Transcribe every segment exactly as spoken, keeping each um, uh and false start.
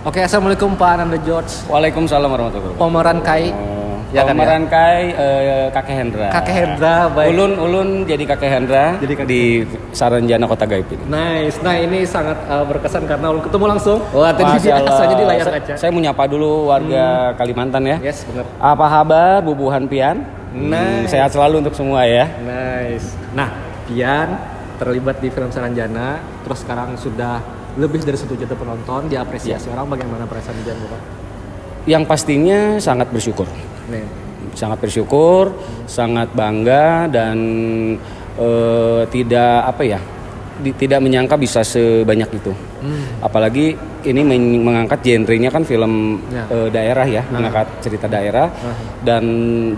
Oke, assalamualaikum Pak Ananda George. Waalaikumsalam warahmatullahi wabarakatuh. Pemeran Kai. Ya, pemeran Kai eh, Kakek Hendra. Kakek Hendra, baik. Ulun ulun jadi Kakek Hendra jadi kakek. Di Saranjana Kota Gaib ini. Nice. Nah, ini sangat uh, berkesan karena ulun ketemu langsung. Wah, tadi biasanya di layar kaca. Saya mau nyapa dulu warga hmm. Kalimantan ya. Yes, benar. Apa kabar bubuhan pian? Nice. Hmm, sehat selalu untuk semua ya. Nice. Nah, pian terlibat di film Saranjana, terus sekarang sudah lebih dari satu juta penonton, diapresiasi ya. Orang, bagaimana perasaan pian, Bapak? Yang pastinya sangat bersyukur. Nih. Sangat bersyukur, sangat bangga dan uh, tidak apa ya, di, tidak menyangka bisa sebanyak itu. Hmm. Apalagi ini mengangkat genrenya kan film ya. Uh, daerah ya, nah. Mengangkat cerita daerah nah. Dan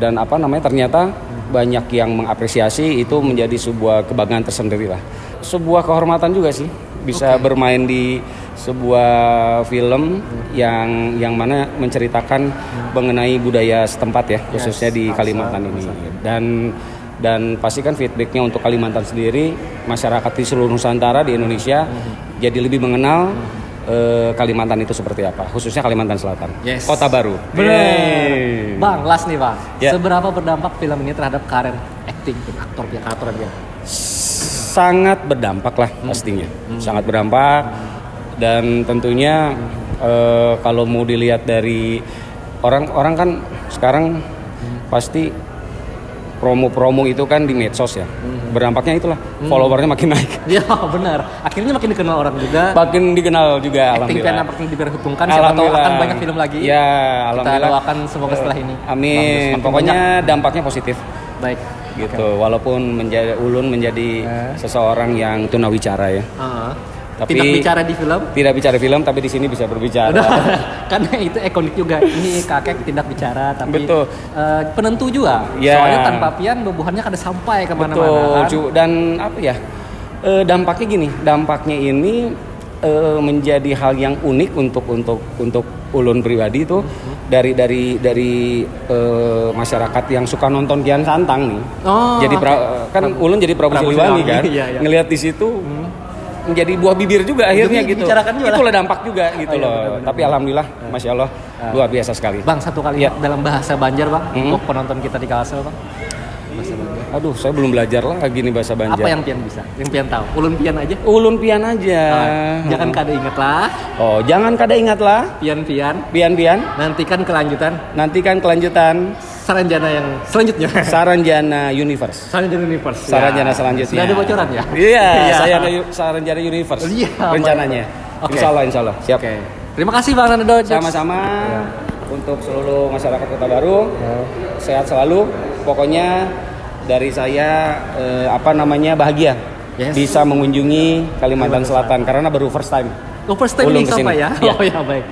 dan apa namanya ternyata hmm. Banyak yang mengapresiasi itu hmm. Menjadi sebuah kebanggaan tersendiri lah. Sebuah kehormatan juga sih bisa okay. Bermain di sebuah film hmm. Yang yang mana menceritakan hmm. Mengenai budaya setempat ya, yes. Khususnya di Kalimantan ini. Dan dan pasti kan feedbacknya untuk Kalimantan sendiri, masyarakat di seluruh Nusantara di Indonesia hmm. Jadi lebih mengenal hmm. Eh, Kalimantan itu seperti apa, khususnya Kalimantan Selatan, yes. Kota Baru. Benar. Bang, last nih Bang, ya. Seberapa berdampak film ini terhadap karir acting, aktor pihak aktor dia? Sangat berdampak lah hmm. Pastinya, hmm. Sangat berdampak hmm. Dan tentunya hmm. Eh, kalau mau dilihat dari orang-orang kan sekarang hmm. Pasti promo-promo itu kan di medsos ya. Hmm. Berdampaknya itulah hmm. Followernya makin naik. Ya benar. Akhirnya makin dikenal orang juga. Makin dikenal juga. Acting alhamdulillah. Makin diperhitungkan. Siapa tahu akan banyak film lagi. Ya, alhamdulillah. Kita doakan semoga setelah ini. Amin. Pokoknya banyak. Dampaknya positif. Baik. Gitu. Okay. Walaupun menjadi ulun menjadi eh. Seseorang yang tunawicara ya. Uh-huh. Tapi tidak bicara di film? Tidak bicara film, tapi di sini bisa berbicara. Karena itu ikonik juga. Ini kakek tidak bicara, tapi Betul. Uh, penentu juga. Ya. Soalnya tanpa pian bubuhannya kada sampai kemana-mana. Betul. Kan? Dan apa ya? Uh, dampaknya gini, dampaknya ini uh, menjadi hal yang unik untuk untuk untuk ulun pribadi itu hmm. Dari dari dari uh, masyarakat yang suka nonton Kian Santang nih. Oh, jadi pra, okay. Kan Prabu. Ulun jadi Prabu, Prabu Siliwangi kan. Iya, iya. Ngelihat di situ hmm. Menjadi buah bibir juga akhirnya gitu. Juga. Itulah dampak juga gitu oh, iya, loh. Benar, benar. Tapi alhamdulillah, nah. Masya Allah, ah. Luar biasa sekali. Bang, satu kali ya. Dalam bahasa Banjar, Bang, hmm. Untuk penonton kita di Kalsel, Bang. Bahasa Banjar. Aduh, saya belum belajar lagi nih bahasa Banjar. Apa yang pian bisa? Yang pian tahu? Ulun pian aja. Ulun pian aja. Nah, jangan kada ingat lah. Oh, jangan kada ingat lah. Pian-pian. Pian-pian. Nantikan kelanjutan. Nantikan kelanjutan. Saranjana yang selanjutnya. Saranjana Universe. Saranjana Universe. Saranjana ya. Selanjutnya. Sudah ada bocoran ya? Iya, iya. Saya ada Saranjana Universe. Iya, rencananya. Okay. Insya Allah, insya Allah. Siap. Okay. Terima kasih Bang Nando. Sama-sama. Ya. Untuk seluruh masyarakat Kota Baru, ya. Sehat selalu. Pokoknya dari saya eh, apa namanya bahagia yes. Bisa mengunjungi Kalimantan Selatan karena baru first time. Oh, first time ini sampai ya? Ya. Oh ya, baik.